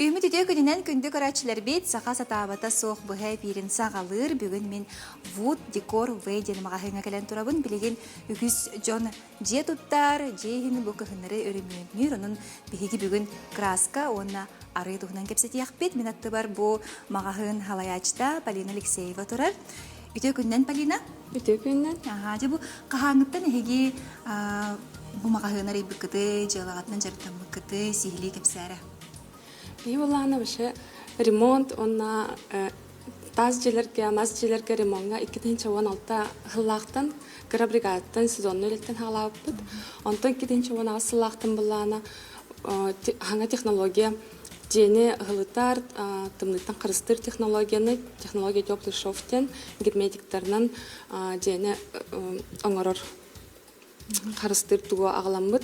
Үүммүт үтүө күнүнэн күндү көрөөччүлэрбит саха сатаабата суох быһа эпиирин саҕалыыр. Бүгүн мин Wood Decor V диэн маҕаһыыҥҥа кэлэн турабын. Билигин үгүс дьон дьиэ туттар, дьиэ иһин бу кыһыннары өрөмүөннүүр. Онон биһиги бүгүн краска уонна арыы туһунан кэпсэтиэхпит. Мин аттыбар бу маҕаһыын халайааччыта Полина Алексеева турар. Үтүө күнүнэн, Полина. Үтүө күнүнэн. Аһаа, дьэ бу хаһааҥҥыттан эһиги бу маҕаһыын арыйбыккыты, дьыалаҕытынан дьарыктаммыккыты сиһилии кэпсээрэ. Биһи былаана вообще ремонт уонна таас дьиэлэргэ, мас дьиэлэргэ ремоҥҥа 2016 сыллаахтан кыра бригадаттан сезонный үлэттэн хаалаабыппыт. Онтон 2018 сыллаахтан былаана хаҥа технология дьиэни ыһылытар, тымныыттан харыстыыр технологияны, технология теплый шов диэн герметиктарынан дьиэни оҥорор харыстыыр тугу аҕаламмыт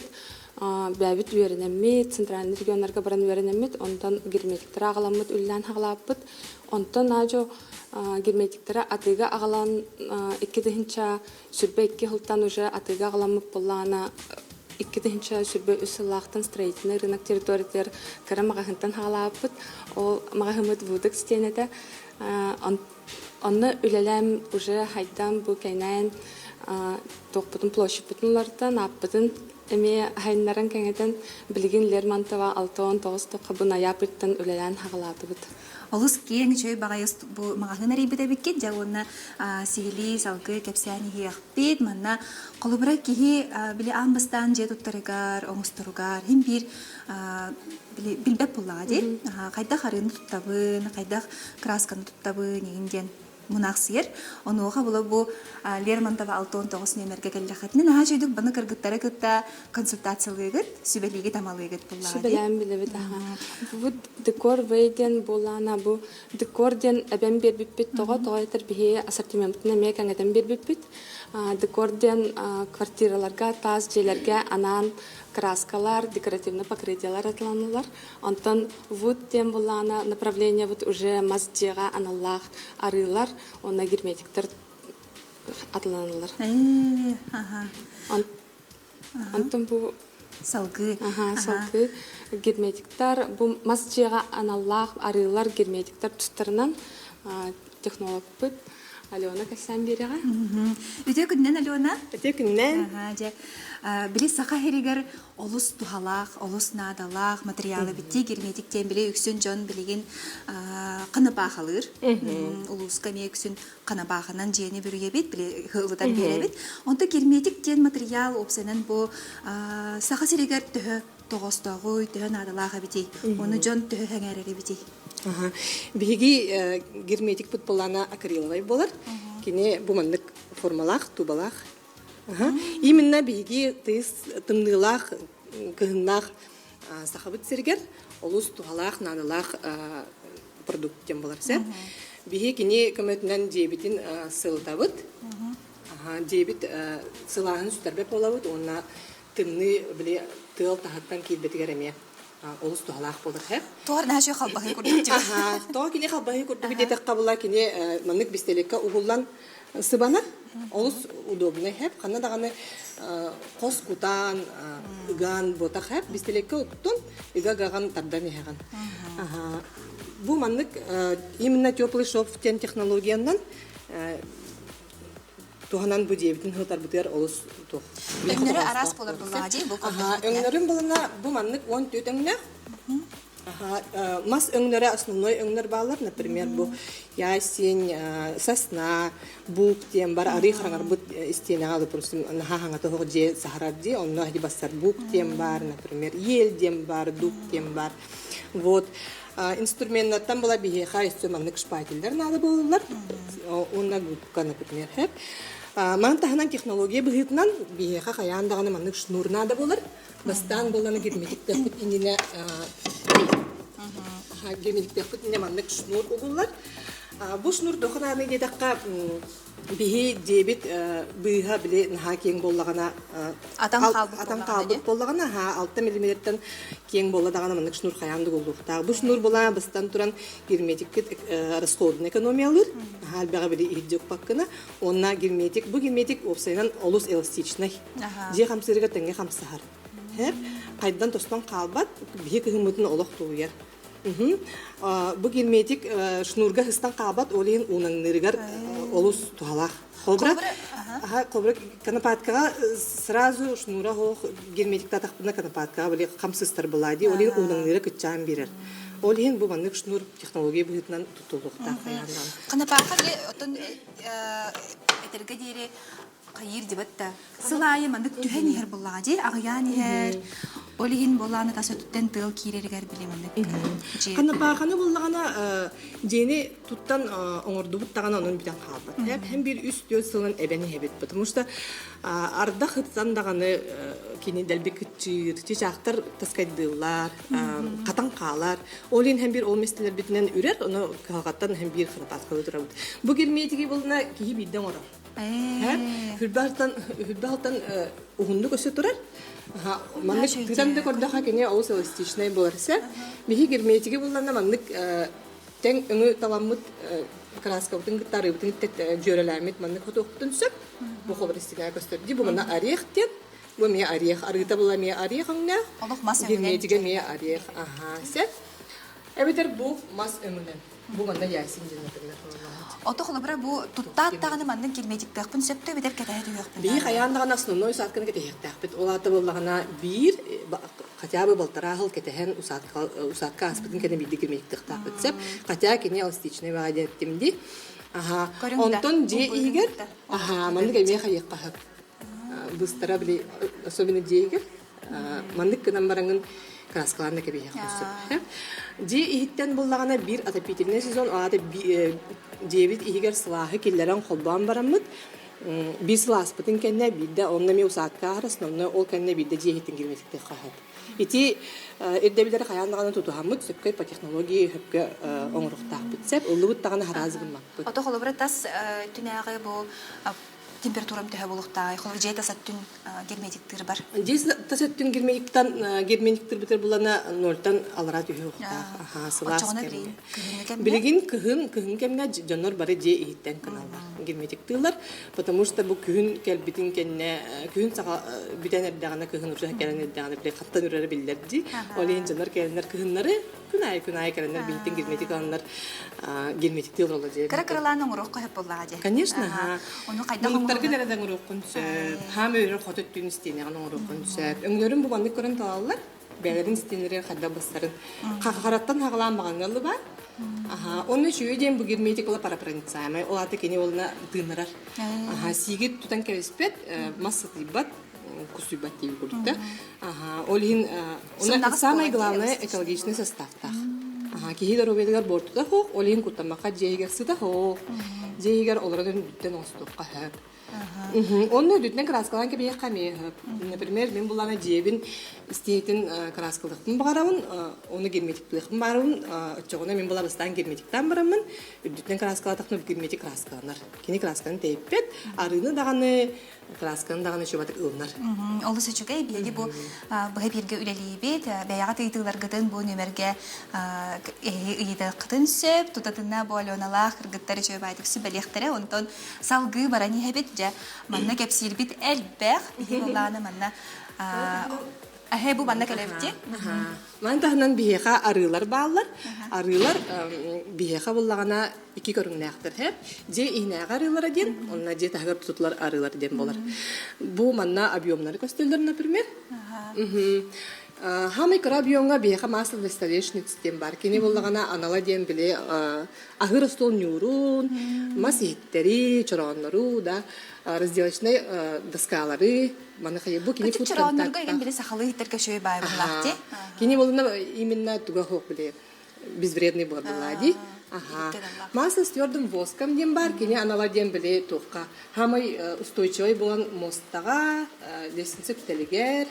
бэйэбит үөрэнэммит, центральный регионнарга баран үөрэнэммит, онтон герметиктары аҕаламмыт үлэлээн хаҕалааппыт. Онтон аадьо герметиктары атыыга аҕалан 2022 сылтан уже атыыга аҕаламмыт буоллаҕына 2023 сыллаахтан строительный рынок территориятыгар кыра маҕаһыынтан хаалаабыппыт. Ол маҕаһыыммыт Вудек стенэтэ. Онно үлэлээн уже хайдан бу кэнээн туохпутун площадьпытын уларытан, ааппытын эмиэ хайыннаран кэҥэтэн билигин Лермонтова 69 тохха бу ноябрьтан үлэлээн хаҕалаатыбыт. Олус киэҥ үчүгэй баҕайы бу маҕаһыын арыйбыт эбиккит. Дьэ уонна сиһилии салгыы кэпсээн иһиэхпит. Манна холобура киһи били аан бастаан дьиэ туттарыгар, оҥосторугар иһин биир били билбэт буоллаҕа дии. Хайдах арыыны туттабын, хайдах красканы туттабын игин диэн мунаахсыйар. Онуоха була бу Лермонтова 69 нүөмэргэ кэллэххитинэ наһаа үчүгүйдүк баны кыргыттары кытта консультациялыыгыт, сүбэлиигит-амалыыгыт буллаҕа дии. Сүбэлээн билэбит аха. Бу декор вей диэн буоллаана бу декор диэн эбэн биэрбиппит тоҕо тоҕо этэр биһи ассортиментын эмиэ кэҥэтэн биэрбиппит. Декор диэн квартираларга, таас дьиэлэргэ анаан краскалар, декоративный покрытиелар атыланаллар. Онтон Вуд диэн буллаана направлениебыт уже мас дьиэҕэ аналлаах арыылар уонна герметиктэр атыланаллар. Онтон бу салгыы салгыы герметиктар бу мас дьиэҕэ аналлаах арыылар герметиктэр тустарынан технологпыт Алена кэпсээн биэрэҕэ. Үтүө күнүнэн, Алена. Үтүө күнүнэн. Дьэ, били саха сиригэр олус туһалаах, олус наадалаах материалы битти герметик диэн били үксүн дьон билигин ханапаахалыыр. Улууска эмиэ үксүн ханапааханан дьиэни бүрүйэбит, били ылытан биэрэбит. Онто герметик диэн материал уопсайынан бу саха сиригэр төһө тоҕоостооҕуй, төһө наадалаах эбитий? Ону дьон төһө сэҥээрэр эбитий? Биһиги герметикпыт былаана акриловай буолар. Кини бу маннык формалаах, тубалаах. Именно биһиги тыйыс тымныылаах, кыһыннаах сахабыт сиригэр олус туһалаах, наадалаах продукт диэн буолар сөп. Биһи кини көмөтүнэн дьиэбитин сылытабыт. Дьиэбит сылааһын сүтэрбэт буолабыт уонна тымныы били тыал таһыттан киирбэтигэр эмиэ олус туһалаах буолар һэ. Тоҕо наһаа халбаһыы курдук дии. Тоҕо кини халбаһыы курдук диэтэххэ була кини маннык бистэликкэ угуллан сыбанар. Олус удобный хэп. Ханна даҕаны хос кутаан, ыгаан буотах хэп. Бистэликкэ уктун, ыга-ыгаҕын тардан иһэҕин. Бу маннык именно теплый шов диэн технологиянан туһанан бу дьиэбитин ыһытарбытыгар олус туох Өҥнөрө араас буолар буоллаҕа дии бу Өҥнөрүн булана бу маннык 14 өҥнөөх. Мас өҥнөрө основной өҥнөр бааллар, например, бу ясень, сосна, бук диэн бар арыы хараҥарбыт истиэнэҕэ допустим наһаа хаҥата оһох дьиэ саһарар дии, онно бассар бук диэн бар, например, ель диэн бар, дуб диэн бар. Вот. Инструменнартан була биһиэхэ өссө маннык шпателлэр наада буолаллар. Уонна губка, например, хэп. Маны таһынан технология быһыытынан биһиэхэ хайаан даҕаны маннык шнур наада буолар. Бастаан буоллана герметиктээхпит иннинэ герметиктээхпит иннинэ маннык шнур угуллар. Бу шнур дохунааны диэтэххэ Биһи дьиэбит быыһа били наһаа киэҥ буоллаҕына Атан хаалбыт атан хаалбыт буоллаҕына аһаа 6 миллиметртэн киэҥ буолла даҕаны маннык шнур хайаан да угуллуохтаах. Бу шнур була быстан туран герметиккит расходун экономиялыыр. Наһаа элбэҕи били иһирдьэ укпаккына. Уонна герметик, бу герметик уопсайынан олус эластичнай. Дьиэ хамсыырыгар тэҥҥэ хамсаһар. Һэр хайдан тостон хаалбат, биһи кыһыммытын олох тулуйар. Бу герметик шнурга ыстан хаалбат, ол иһин уунаҥныырыгар олус туһалаах. Холобура, холобура конопаткаҕа сразу шнура оһох герметиктаатахпына конопаткаҕа били хамсыстар былаа дии, ол иһин уунаҥныыра кыччаан биэрэр. Ол иһин бу маннык шнур технология быһыытынан тутуллуохтаах хайаан Конопака оттон этэргэ диэри хайыыр дибэт да сыл аайы маннык түһэн иһэр буоллаҕа дии аҕыйаан иһэр ол иһин буоллаҕына тас өттүттэн тыал киирэригэр били маннык дьиэ Ханапааханы буллаҕына дьиэни туттан оҥордубут даҕаны онон бүтэн хаалбат. Һэм биир үс-түөрт сылынан эбэн иһэбит, потому что ардах ытсан даҕаны кини дэлби кыччыыр, чычаахтар таскайдыыллар, хатан хаалар. Ол иһин һэм биир ол миэстэлэрбитинэн үрэр, ону кыһалҕаттан һэм биир ханапааскалы турабыт. Бу герметиги булна киһи биирдэ оҥорор. Хүрбэ алтан уһуннук өссө турар. Маннык тытан да көрдөхө кини олус эластичнай буолар сэ. Биһи герметиги булланна маннык тэҥ өҥү таламмыт краскабытын кытта арыыбытын кытта дьүөрэлээммит маннык хотуохпутун сөп. Бу холористикаҕа көстөр дии. Бу манна орех диэн. Бу эмиэ орех. Арыыта була эмиэ орех өҥнөөх. Олох мас өҥүнэн. Герметигэ эмиэ орех. Аха, сөп. Эбэтэр бу мас өҥүнэн. Бу манна ясин диэн например Ото холобура бу туттаат даҕаны маннык герметиктыахпын сөптөө эбэтэр кэтэһэ түһүөхпүн Биһи хайаан даҕаны основной усадканы кэтэһиэхтээхпит. Ол аата буоллаҕына биир хотя бы балтараа сыл кэтэһэн усадка усадка ааспытын кэннэ биирдэ герметиктыахтаахпыт сөп. Хотя кини эластичный баҕа диэн эттим дии. Аха. Онтон дьиэ иһигэр аха маннык эмиэ хайыахха сөп. Быстара били особенно дьиэ иһигэр Маннык гынан бараҥын краскалаан да кэбиһиэххин сөп. Дьиэ иһиттэн буллаҕына биир отопительный сезон, аата дьиэбит иһигэр сылааһы киллэрэн холбоон бараммыт, биир сылааспытын кэннэ биирдэ онно эмиэ усаатка аһар, основной ол кэннэ биирдэ дьиэ иһиттэн герметиктиэххэ сөп. Ити ирдэбиллэри хайаан даҕаны тутуһаммыт, сөпкө по технологии сөпкө оҥоруохтаахпыт сөп. Ыллыбыт даҕаны хараас гыммаппыт. Ото холобура тас түнээҕи бу температурам төһө буолуохтааҕый? Холобур, дьиэ тас өттүн герметиктыыр бар. Дьиэ тас өттүн герметиктан герметиктырбытыр булана нольтан алара түһүөхтээх. Аха, сылаас кэмҥэ. Билигин кыһын кыһын кэмҥэ дьоннор бары дьиэ иһиттэн кыналлар, герметиктыыллар, потому что бу күһүн кэлбитин кэннэ күһүн саҕа бүтэн эрдэҕинэ кыһын уже кэлэн эрдэҕинэ били хаттан үрэрэ биллэр дии. Ол иһин дьоннор кэлэннэр кыһыннары күн аайы күн аайы кэлэннэр биһиттэн герметик ыланнар герметиктии олороллор дии. Кыра кыралаан оҥоруохха сөп буоллаҕа дии. Конечно, Ону хайдах Муннуктаргын эрэ да оҥоруоххун сөп. Хаам өрөр хото өттүн истиэнэҕин оҥоруоххун сөп. Өҥнөрүн бу маннык көрөн талаллар. Бэйэлэрин истиэнэлэригэр хайдах бастарын. Хараттан хаҕалаан маҕаҥҥа баар. Аха, онно үчүгэй диэн бу герметик ола парапроницаемай. Ол аата кини олна тыыннарар. Аха, сииги тутан кэбиспэт, мас сытыйбат, кусуйбат диэби курдук да. Аха, ол иһин самое главное экологичный составтаах. Аха, киһи доруобуйатыгар буортута суох, ол иһин куттаммакка дьиэ иһигэр сыта суох. Дьиэ иһигэр олорон бүттэн оҥостуохха сөп. Онно үрдүнэн краскалаан кэбиһиэххэ эмиэ сөп. Например, мин буллаҕына дьиэбин истиэтин краскалыахпын баҕарабын, ону герметиктыахпын баҕарабын, оччоҕуна мин була бастаан герметиктаан бараммын, үрдүттэн краскалаатахпына герметик краскаланар. Кини красканы тэйиппэт, арыыны даҕаны Красканы даҕаны үчүгэтик ылынар. Олус үчүгэй. Биһиги бу быһа бииргэ үлэлиибит. Бэйэҕэ ыйытыыларгытын бу нүмергэ ыйытыаххытын сөп. Тутатына бу Аленалаах кыргыттар үчүгэй баайдык сүбэлиэхтэрэ. Онтон салгыы баран иһэбит. Дьэ, манна кэпсиирбит элбэх. Биһиги буоллаҕына манна Эһэ бу манна кэлэбит Маны таһынан биһиэхэ арыылар бааллар. Арыылар биһиэхэ буллаҕына икки көрүҥнээхтэр. Дьиэ иһинээҕи арыылара диэн, онно дьиэ таһыгар тутулар арыылар диэн буолар. Бу манна объемнары көстөллөр, например. Хамай кыра объемҥа биһиэхэ масло для столешниц диэн бар. Кини буллаҕына анала диэн били аһыыр остуол ньуурун, мас иһиттэри, чорооннору, да, разделочнай доскалары, маны хайы бу кини фуд чорооннорго игин били сахалыы иһиттэргэ шөй баай буллаах ди. Кини болуна именно туга хоох били безвредный буолла ди. Ага. Масло с твердым воском диэн бар, кини анала диэн били туохха хамай устойчивай буолан мостаҕа, лестница үктэлигэр,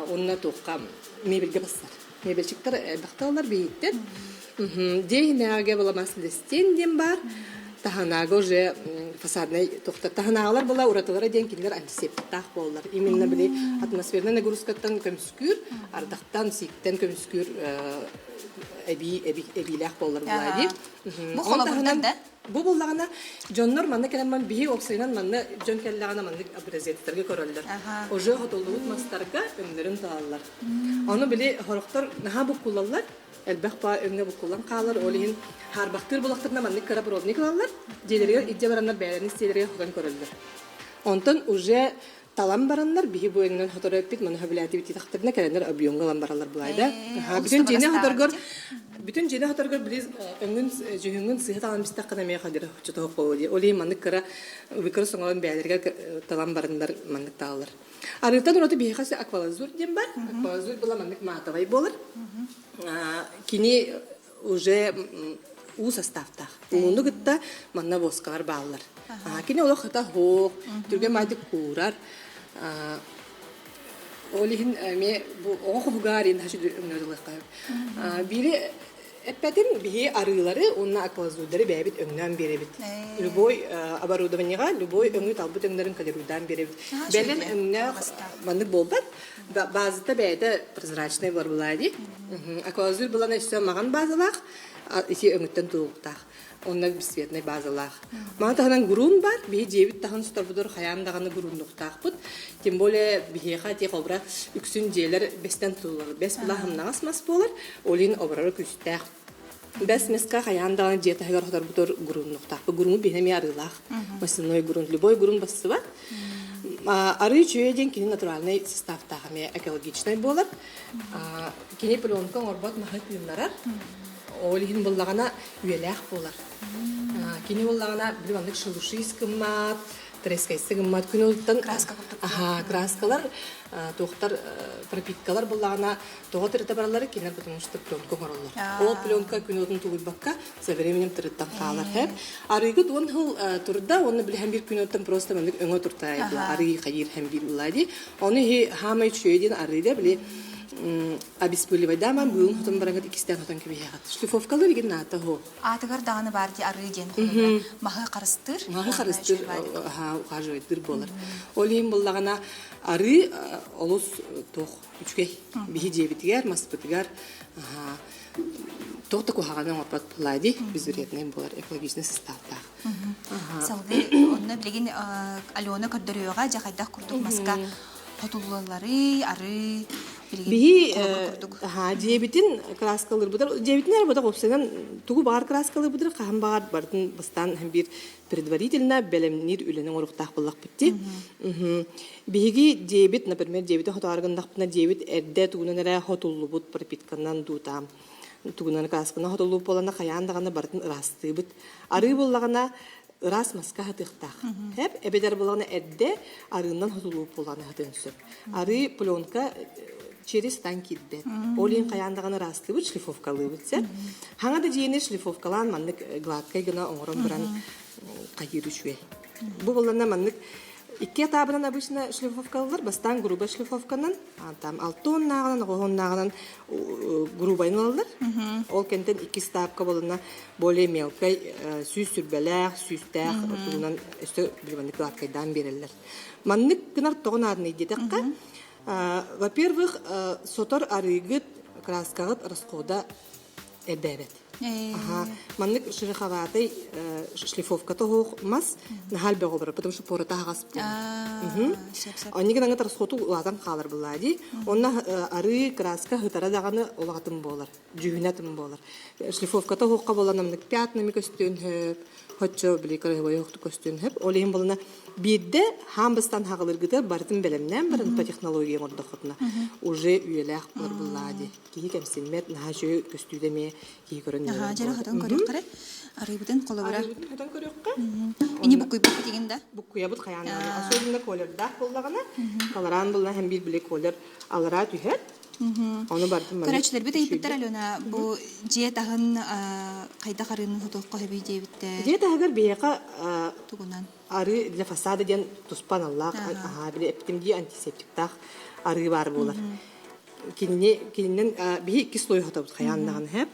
онно туохха мебельге бассар. Мебельчиктар элбэхталлар биһиттэн. Дьиэ була мас листин диэн бар. Таһанаага уже фасаднай тухта. Таһанаагалар була уратылара диэн кинилэр антисептиктаах буоллар. Именно били атмосферный нагрузкаттан көмүскүүр, ардахтан, сииктэн көмүскүүр эбии эбиилээх буоллар була дии. Бу холобурдан да? Бу буллаҕына дьоннор манна кэлэн ман биһи уопсайынан манна дьон кэллэҕинэ маннык образецтарга көрөллөр. Уже хотуллубут мастарга өҥнөрүн талаллар. Ону били хорохтор наһаа буккуллаллар. Элбэх ба өҥҥө буккуллан хаалар. Ол иһин хаарбахтыыр булахтарына маннык кыра пробник ылаллар. Дьиэлэригэр илдьэ бараннар бэйэлэрин истиэлэригэр хотон көрөллөр. Онтон уже талан бараннар биһи бу өҥнөн хоторо эппит маны хөбүлээтибит диэтэхтэринэ кэлэннэр объемҥа ылан бараллар былайда. Бүтүн дьиэни хоторгор бүтүн дьиэни хоторгор били өҥүн дьүһүҥҥүн сыыһа талан бистэххинэ эмиэ хадыр чотоһох буолуо дии. Ол иһин маннык кыра выкрос оҥорон бэйэлэригэр талан бараннар маннык тааллар. Арыытан ураты биһиэхэ аквалазур диэн бар. Аквалазур была маннык матовай буолар. Кини уже уу составтаах. Ууну кытта манна воскалар бааллар. Кини олох хата хоох, түргэн маайдык куурар. Ол иһин эмиэ бу оҕо хоһугаар иһин өҥнөөдүлэххэ. Биири эппэтим биһи арыылары уонна аквалазурдары бэйэбит өҥнөөн биэрэбит. Любой оборудованиеҕа любой өҥү талбыт өҥнөрүн колеруйдаан биэрэбит. Бэлэм өҥнөөх маннык буолбат. Базата бэйэтэ прозрачный буолар булаа дии. Аквалазур булан өссө маҕан базалаах, ити өҥүттэн тутулуктаах. Онно бесцветный базалаах. Маны таһынан грун бар, биһи дьиэбит таһын сутарбытыр хайаан даҕаны груннуктаахпыт. Тем более биһиэхэ ти холбура үксүн дьиэлэр бэстэн тутуллар. Бэс була хамнаҕас мас буолар, ол иһин оборору күүстээх. Бэс маска хайаан даҕаны дьиэ таһыгар хоторбутур груннуктаахпыт. Груну биһиэнэ эмиэ арыылаах. Масляной грунт, любой грун бассыбат. Арыы үчүгэй диэн кини натуральнай составтаах эмиэ экологичнай буолар. Кини пленка оҥорбот маһы тыыннарар. Ол иһин буллаҕына үйэлээх буолар. Кини буллаҕына били маннык шелушист гыммат, трескайсы гыммат. Күн олуттан Краска курдук. Аха, краскалар, туохтар пропиткалар буллаҕына тоҕо тырыта бараллары кинилэр потому что пленка оҥороллор. Ол пленка күн уотун тулуйбакка со временем тырыттан хаалар хэп. Арыыгыт уон хыл турда, уонна билиһэн биир күн оттон просто маннык өҥө туртаайдыла арыы хайыр һэм биир улаа ди. Ону иһи хаамай үчүгэй диэн арыыда били обеспыливайдааман быылын хотон бараҥыт иккистээн хотон кэбиһэҕит. Шлифовкалар игин наата хо. Аатыгар даҕаны баар ди арыы диэн холобура маһы харыстыыр. Маһы харыстыыр, ухаживайдыр буолар. Ол иһин буллаҕына арыы олус туох үчүгэй. Биһи дьиэбитигэр, маспытыгар туох да куһаҕаны оҥорбот буолаа дии, безвредный буолар, экологичный составтаах. Салгыы онно билигин Алена көрдөрүөҕэ дьэ хайдах курдук маска хотуллалларый, арыы билигин Биһи холобур курдук. дьиэбитин краскалыырбытар, дьиэбитин эрэ бодох уопсайынан тугу баҕар краскалыырбытыр хаһан баҕар барытын бастаан биир предварительно бэлэмниир үлэни оҥоруохтаах буоллахпыт дии. Биһиги дьиэбит, например, дьиэбитин хотоору гыннахпына дьиэбит эрдэ тугунан эрэ хотуллубут пропитканан дуу там тугунан красканан хотуллубут буолана хайаан даҕаны барытын ыраастыыбыт. Арыы буоллаҕына ыраас маска хатыахтаах. Хэп эбэтэр буоллаҕына эрдэ арыынан хотуллубут буоллаҕына хатыан сөп. Арыы пленка через тан киирбэт. Ол иһин хайаан даҕаны ыраастыыбыт, шлифовкалыыбыт сэ. Хаҥа да дьиэни шлифовкалаан маннык гладкай гына оҥорон баран хайыыр үчүгэй. Бу буоллана маннык икки этабынан обычно шлифовкалылар. Бастаан грубо шлифовканан, там алта уоннааҕынан, оҕо уоннааҕынан грубайын ылаллар. Ол кэнтэн икки ставка болуна более мелкай сүүс сүрбэлээх, сүүстээх тугунан өссө маннык гладкайдаан биэрэллэр. Маннык гынар тоҕо наадыный диэтэххэ, во-первых, сотор арыыгыт, краскаҕыт расхода элбээбэт. Аха, маннык шероховатый шлифовката оһох мас наһаа элбэх олорор, потому что пората аһаҕас буолар. Оннук гынан расходу улаатан хаалар булаа дии. Онно арыы краска хытара даҕаны улаҕатын буолар, дьүһүнэ атын буолар. Шлифовката оһоххо буолан амнык пятнами көстүөн хөп, хоччо били кырыһыбай көстүөн хөп. Ол иһин буолана биирдэ хаан бастан хаҕылыргыта барытын бэлэмнээн баран по технология оҥордоххутуна уже үйэлээх буолар буллаа дии. Киһи кэмсиммэт, наһаа үчүгэй көстүүтэ эмиэ киһи көрөн Аһаа, дьэ хотон көрүөххэ арыыбытын холобура. Арыыбытын хотон көрүөххэ. Ини буккуйбут игин да? Буккуйабыт хайаан даҕаны. Особенно колердаах буоллаҕына, колоран булла һэм биир били колер алараа түһэр. Ону барытын маннык Көрөөччүлэрбит ыйыппыттар Алена, бу дьиэ таһын хайдах арыыны хотуохха сөбүй диэбиттэр. Дьиэ таһыгар биһиэхэ Тугунан? арыы для фасада диэн туспа аналлаах аһаа били эптим дии антисептиктаах арыы баар буолар. Кинини кининэн биһи икки слой хотобут хайаан даҕаны хэп.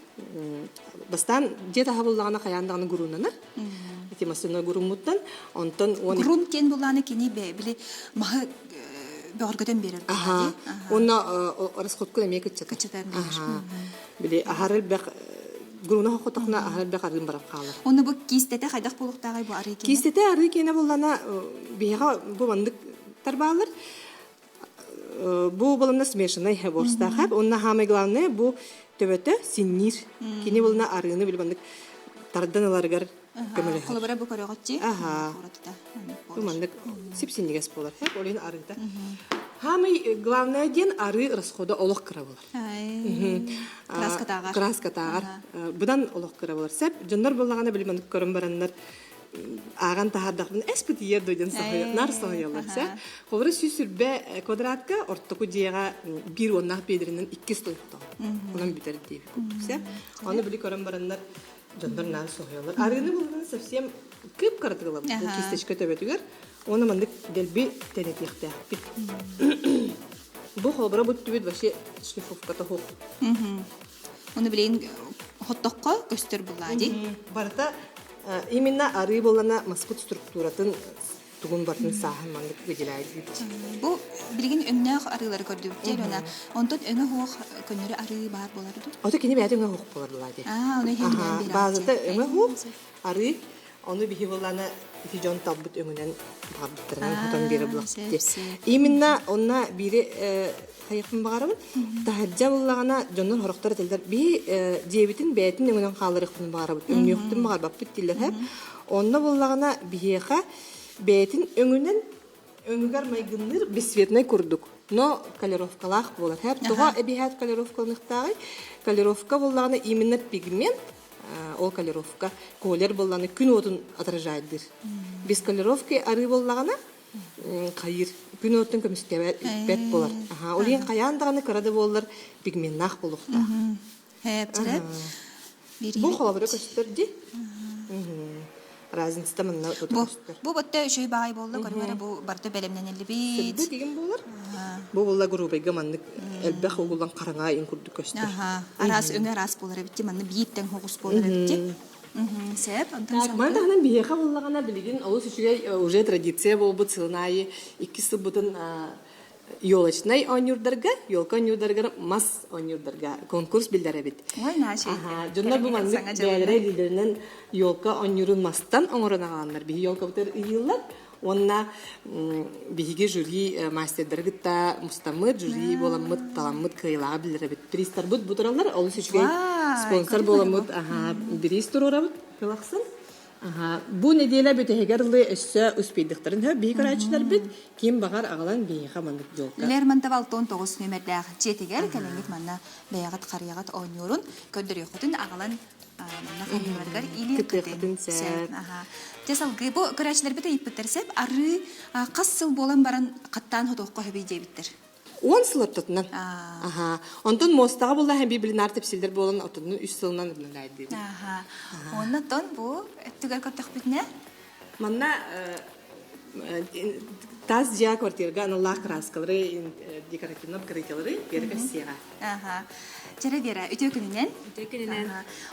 Бастаан дьиэ таһа буллаҕына хайаан даҕаны гурунанар. Ити масыына гуруммуттан онтон уон Гурун диэн буллааны кини били маһы бөҕөргөтөн биэрэр Аха. Уонна расходку эмиэ кыччатар. Кыччатан биэрэр. Били аһар элбэх груна хотохна аһар элбэх арыын баран хаалар. Онно бу киистэтэ хайдах буолуохтааҕый бу арыы киэнэ? Киистэтэ арыы киэнэ буллана биһиэхэ бу маннык тарбаалар. Бу буланна смешанный ворстаахап. Онно самое главное бу төбөтө синниир. Кини булна арыыны били тардан ыларыгар көмөлөһөр. Холобура бу көрөҕүт Аха. Бу маннык сип-синньигэс буолар. Ол иһин арыыта. Хаамый главное диэн арыы расхода олох кыра буолар. Краскатааҕар. Краскатааҕар. Быдан олох кыра буолар. Сеп дьоннор буоллаҕына били маннык көрөн бараннар ааҕан таһаардахпын эспит иер дойдун нар соһуйаллар сэ. Холобура 120 квадратка ортоку дьиэҕэ биир уоннаах биэдэринэн иккис тойохтоох. Онон бүтэр диэбит курдук сэ. Ону били көрөн бараннар дьоннор наан соһуйаллар. Арыыны буллун совсем кып-кыратык ылабыт. Бу кисточка төбөтүгэр. Оны маннык дэлби тэнэтиэхтээхпит. Бу холобура бу түбүт вообще шлифовката хух. Оны билейин хоттоххо көстөр булла ди. Барыта именно арыы болана маспыт структуратын тугун бартын сааһын маннык выделяет. Бу билигин өҥнөөх арыылары көрдүбүт диэн она онтон өҥө хуох көннөрү арыы баар болар ду. Ото кини бэйэтэ өҥө хуох болар була ди. Аа, оны хемнен Баазата өҥө хуох арыы ону биһи буллана ити дьон талбыт өҥүнэн баҕарбыттарынан хотон биэрэ булахпыт. Именно онна биири хайыахпын баҕарабын. Таһырдьа буллаҕына дьоннор хорохтор этэллэр биһи дьиэбитин бэйэтин өҥүнэн хаалларыахпын баҕарабыт, өҥнүөхпүтүн баҕарбаппыт дииллэр. Онно буллаҕына биһиэхэ бэйэтин өҥүнэн өҥүгэр майгынныыр бесцветный курдук, но колеровкалаах буолар. Тоҕо эбиһээт колеровкаланыахтааҕый? Колеровка буоллаҕына именно пигмент, ол колеровка колер буоллаҕына күн уотун отражайдыыр. Без колеровки арыы буоллаҕына хайыыр күн уотун көмүскэбэт буолар. Ол иһин хайаан даҕаны кыра да буоллар пигменнаах буолуохтаах. Бу холобура көстөр ди. Разница манна тута көстөр. Бу ботта үчүгэй баҕай буолла, көрүҥ эрэ бу барыта бэлэмнэниллибит. Сырдык игин буолар. Бу буолла грубайга маннык элбэх угулан хараҥа ин курдук көстөр. Араас өҥө араас буолар эбитти, манна биир тэҥ хоҕус буолар эбитти. Сеп, онтон Маны таһынан биһиэхэ буоллаҕына билигин олус үчүгэй уже традиция буолбут сылын аайы иккис сылбытын елочнай оонньуурдарга, елка оонньуурдарыгар мас оонньуурдарга конкурс биллэрэбит. Ой, наша. Дьоннор бу маннык бэйэлэрэ илиилэринэн елка оонньуурун мастан оҥорон аҕаланнар биһи елкабытыгар ыйыыллар. Уонна биһиги жюри мастердары кытта мустаммыт, жюри буоламмыт, таламмыт кыайылааҕы биллэрэбит. Призтарбыт бу тураллар, олус үчүгэй спонсор буоламмыт, бириис туруорабыт кылахсын. Бу неделя бүтэһигэр ылы өссө успейдыктарын хөп биһи көрөөччүлэрбит ким баҕар аҕалан биһиэхэ маннык дьолка. Лермонтов 69 нүөмэрдээх дьиэтигэр кэлэҥҥит манна бэйэҕит харыйаҕыт оонньуурун көрдөрүөххүтүн аҕалан манна харыйаларыгар илиэххитин сөп. Дьэ салгыы бу көрөөччүлэрбит ыйыппыттар сөп арыы хас сыл буолан баран хаттаан хотуохха сөбүй диэбиттэр. 10 сыл ортотунан. Аха. Онтон муостаҕа булла һэм библинар тэпсилдер буолан отунну үс сылынан ырнагаайдыыбын. Аха. Онно тон бу өттүгэр көрдөхпүтүнэ Манна тас дьиэ квартирга аналлаах краскалары, декоративный покрытиелары Вера Кассиева. Аха. Чэрэ Вера, үтүө күнүнэн. Үтүө күнүнэн.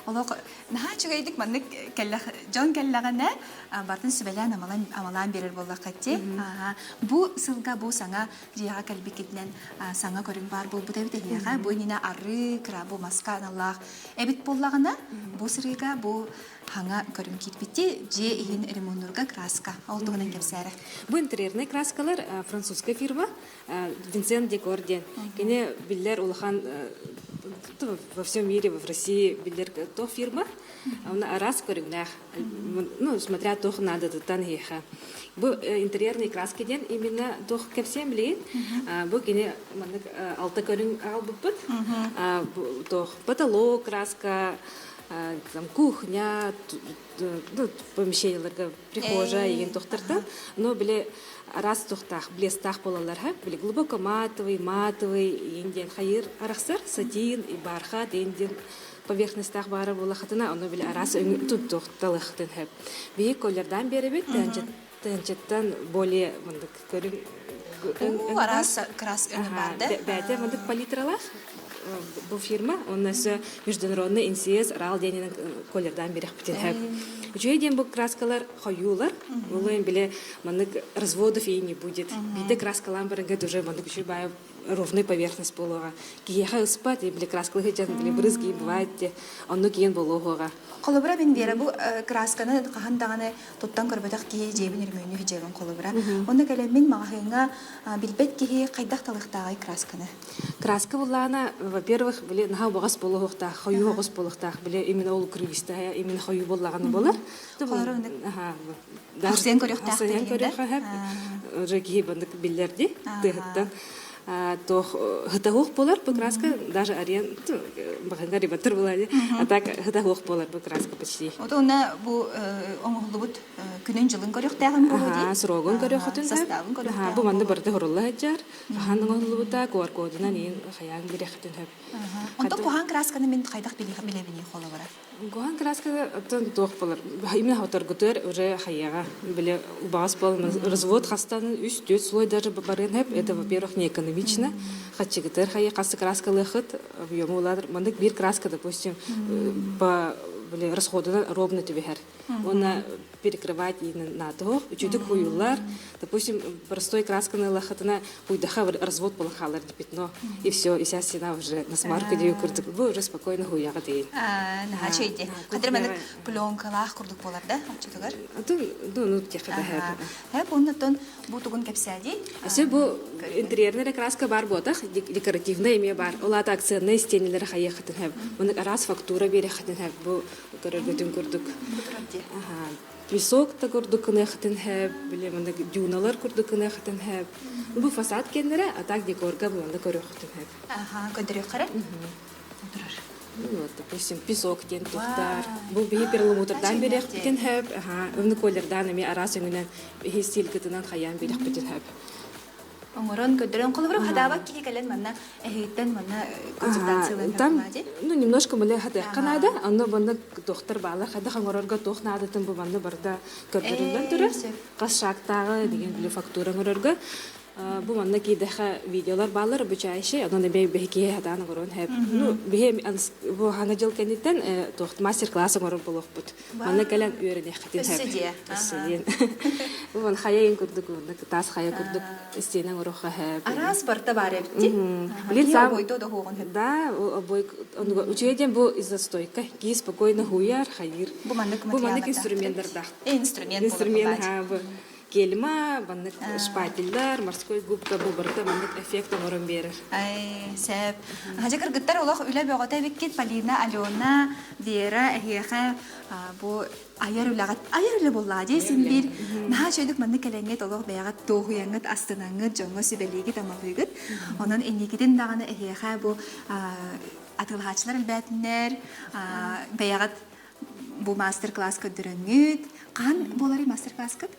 Олох наһаа үчүгэйдик маннык кэллэх дьон кэллэҕинэ бартын сүбэлээн амалаан амалаан биэрэр буоллахха ти. Бу сылга бу саҥа дьиэҕэ кэлбиккитинэн саҥа көрүҥ баар буолбут эбит эһиэхэ. Бу иннинэ арыы, кыра бу маска аналлаах эбит буоллаҕына, бу сырыыга бу хаҥа көрүҥ киирбити дьиэ иһин ремоннурга краска. Ол туһунан кэпсээрэ. Бу интерьернай краскалар французская фирма Винсент Декор диэн. Кини биллэр улахан во всем мире, в России биллэр то фирма. Она араас көрүҥнээх. Ну, смотря туох наадатыттан эһиэхэ. Бу интерьерные краски диэн именно туох кэпсиэм билигин. Бу кини маннык алта көрүҥ аҕалбыппыт. Туох потолок краска, там кухня, ну, помещениеларга прихожая игин тохтартан. Но били араас тухтаах, блестаах буолаллар ха. Били глубоко матовый, матовый, игин диэн хайыр арахсар, сатин, бархат, игин диэн поверхностаах баара буолахатына, ону били араас өҥү туттуохталыахтын хөп. Биһи колердаан биэрэбит, тыһынчаттан более мындык көрүҥ араас крас өҥү бар да? Бэйэтэ мындык палитралаах бу фирма, онно өссө международный НСС РАЛ диэнинэн колердаан биэрэхпитин хөп. Үчүгэй диэн бу краскалар хойуулар, ол били маннык разводов и не будет. Биирдэ краскалаан баранга уже маннык үчүгэй баайы ровный поверхность буолуоҕа. Киһиэхэ ыспат, били краскалыы сылдьан били брызги бывает де, оннук киэн буолуоҕа. Холобура мин Вера бу красканы хаһан даҕаны туттан көрбөтөх киһи дьиэбин өрөмүөннүү сылдьабын холобура. Онно кэлэммин маҕаһыыҥҥа билбэт киһи хайдах талыахтааҕый красканы? Краска буллаана Во-первых, били наһаа убаҕас буолуохтаах, хойуу оҕус буолуохтаах, били именно ол укрывистая, именно хойуу буоллаҕына буолар. Хахсыйан көрүөхтээх Хахсыйан көрүөххэ уже киһи бандык биллэрди тыаһыттан туох хытаһуох буолар бу краска даже ариен баҕанга ребаттар буолар а так хытаһуох буолар бу краска почти. Вот уонна бу оҥоһуллубут күнүн-дьылын көрүөхтээҕин буолуо дии. Срогун көрүөххүтүн Составын көрүөхтээҕин Бу манна барыта хорулла сылдьар. Хаһан оҥоһуллубута, QR-кодунан иин хайаан бириэххитин сөп. Онтон куһаан красканы мин хайдах билэбиний холобура? Куһаан красканы оттон туох болар? Именно хоторгутугар уже хайаҕа били убаҕас буолан развод хастан үс-түөрт слой даже барыан сөп. Это, во-первых, не экономично. Хаччыгытыгар хайа хас краскалыахыт объему улаатар. Маннык биир краска, допустим, по били расходунан ровно түбэһэр. Уонна перекрывать наатоһох үчүдүк хуйуллар. Допустим, простой красканы ылахытына хуйдаха развод буолан хаалар пятно. И все, и вся стена уже на смарку дию курдук. Бу уже спокойно хуяҕа дейин. Наһаа чөйди. Хатыр маннык пленкалаах курдук буолар да, оччотугар? Атын, ну, тиэхэ да Һэ, оннотон бу тугун кэпсээди? Өсө бу интерьерная краска бар буотах, декоративная эмиэ бар. Ол аата акционная стенелер хайыахытын хэп. Мынык араас фактура биэрэххитин хэп. Бу көрөргүтүн курдук. Песок да курдук гыныахытын хэп, били маннык дюналар курдук гыныахытын хэп. Бу фасад кэннэрэ, а так декорга манна көрүөххүтүн хэп. Аха, көрдөрүөххэрэ? Турар. Ну вот, допустим, песок диэн туттар. Бу биһи перламутрдаан биэриэхпитин хэп, аха, ымны колердаан эмиэ араас өҥүнэн биһи стилькытынан хайаан биэриэхпитин хэп. Оҥорон көрдөрөн холобура хатаабат киһи кэлэн манна эһигиттэн манна консультациялыан Там, ну, немножко мыле хатыахха наада, онно манна доктор баалар хайдах оҥорорго туох наадатын бу манна барыта көрдөрүллэн турар. Хас шагтааҕы деген били фактура оҥорорго бу манна киидэхэ видеолар баалар обучающий, онон эбэ биһи киһи хатаан оҥорон хэп. Ну, биһи бу хана дьыл кэнниттэн туох мастер-класс оҥорор буолуохпут. Манна кэлэн үөрэниэххитин Өссө дьиэ. Өссө диэн. Бу хайа иин курдук таас хайа курдук истиэнэ оҥоруохха хэп. Араас барта баар эбит. Блин, сам обойдо да хуоҕун хөп. Да, обой үчүгэй диэн бу из-за стойка. Кии спокойно хуйар, хайыр. Бу маннык Бу маннык инструменттардаах. Инструмент Инструмент бу кельма, маннык шпательдар, морской губка бу барыта маннык эффект оҥорон биэрэр. Ай, сөп. Хадьа кыргыттар олох үлэ бөҕөтө эбиккит Полина, Алена, Вера эһиэхэ бу айар үлэҕит айар үлэ буоллаа дии син биир наһаа үчүгэйдик маннык кэлэҥҥит олох бэйэҕит дуоһуйаҥҥыт астынаҥҥыт дьоҥҥо сүбэлиигит амалыыгыт онон инникитин даҕаны эһиэхэ бу атыылаһааччылар элбээтиннэр бэйэҕит бу мастер-класс көрдөрөҥҥүт хаһан буоларый мастер-класскыт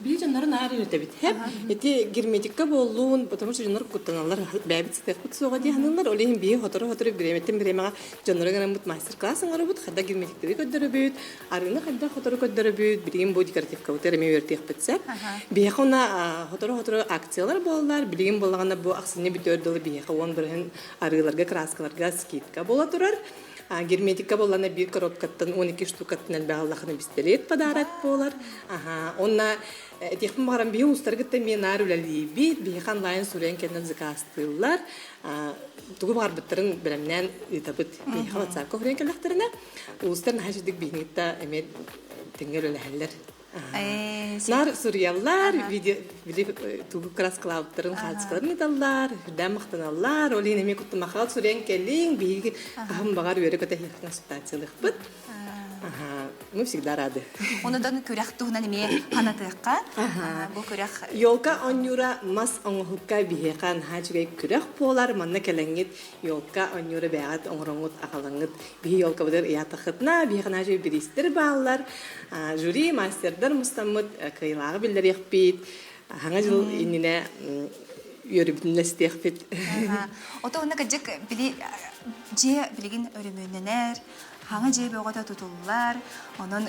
Бии дьоннору наар үөтэбит. Хэп, ити герметикка буоллун, потому что дьоннор куттаналлар, бэйэбит сытыахпыт суоҕа дии саныыллар. Ол иһин бии сотору-сотору бириэмэттэн бириэмэҕэ дьоннору гынаммыт мастер-класс оҥоробут, хайдах герметиктэри көрдөрөбүт, арыыны хайдах сотору көрдөрөбүт, билигин бу декоративкабытыгар эмиэ үөрэтиэхпит сөп. Биһиэхэ уонна сотору-сотору акциялар буоллар, билигин буоллаҕына бу ахсынньы бүтүөр дылы биһиэхэ 10% арыыларга, краскаларга скидка буола турар. Герметика буоллана биир коробкаттан 12 штукаттан элбэх аллахына пистолет подарок буолар. Аха, онна этиэхпин баҕарам биһи уустаргытта эмиэ наар үлэлиибит, биһиэхэ онлайн суруйан кэннэн заказтыыллар. Тугу баҕарбыттарын бэлэмнээн ыытабыт. Биһиэхэ WhatsApp-ка суруйан кэллэхтэринэ, уустар наһаа үчүгдүк биһини кытта эмиэ тэҥҥэ үлэлэһэллэр. Наар суруйаллар, видео били тугу краскалаабыттарын хаачыскаларын ыыталлар, үрдээн махтаналлар. Ол иһин эмиэ куттамахаал суруйан кэлиҥ, биһиги хаһан баҕар үөрэ-көтө эһиэхэ консультациялыахпыт. Ага, мы всегда рады. Онудан күрэх туһунан эмиэ ханатыахха. Бу күрэх Елка оонньуура мас оҥоһукка биһиэхэ наһаа үчүгэй күрэх буолар. Манна кэлэҥҥит елка оонньуура бэйэҕит оҥороҥҥут аҕалаҥҥыт биһи елкабытыгар ыйаатаххытына биһиэхэ наһаа үчүгэй бириистэр бааллар. Жюри мастердар мустаммыт кыайыылааҕы биллэриэхпит. Хаҥа дьыл иннинэ үөрүбүтүн истиэхпит. Ото онно кырдьык били дьиэ билигин өрөмүөннэнэр, хаҥа дьиэ бөҕөтө тутуллар. Онон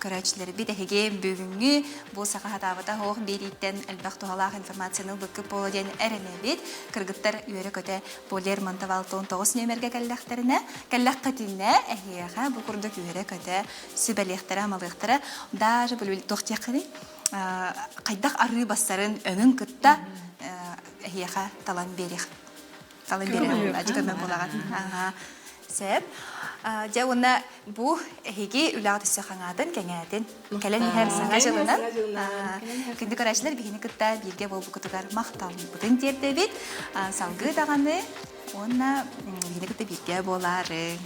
көрөөччүлэрбит эһиги бүгүҥҥү бу саха хатаабыта оһох биэрииттэн элбэх туһалаах информацияны ылбыккыт буолуо диэн эрэнэбит. Кыргыттар үөрэ-көтө бу Лермонтов 69 нүөмэргэ кэллэхтэринэ, кэллэххитинэ эһиэхэ бу курдук үөрэ-көтө сүбэлиэхтэрэ-амалыахтара. Даже туох диэххиний хайдах арыы бассарын өҥүн кытта эһиэхэ талан биэриэх талан биэрэр көмө буолаҕын. Сөп. Дьэ уонна бу эһиги үлэҕит өссө хаҥаатын, кэҥээтин. Кэлэн иһэр саҥа дьылынан. Күндү көрөөччүлэр биһини кытта бииргэ буолбуккутугар махталбытын тиэрдэбит. Салгыы даҕаны Уонна биһиги кытта бииргэ буолаарыҥ.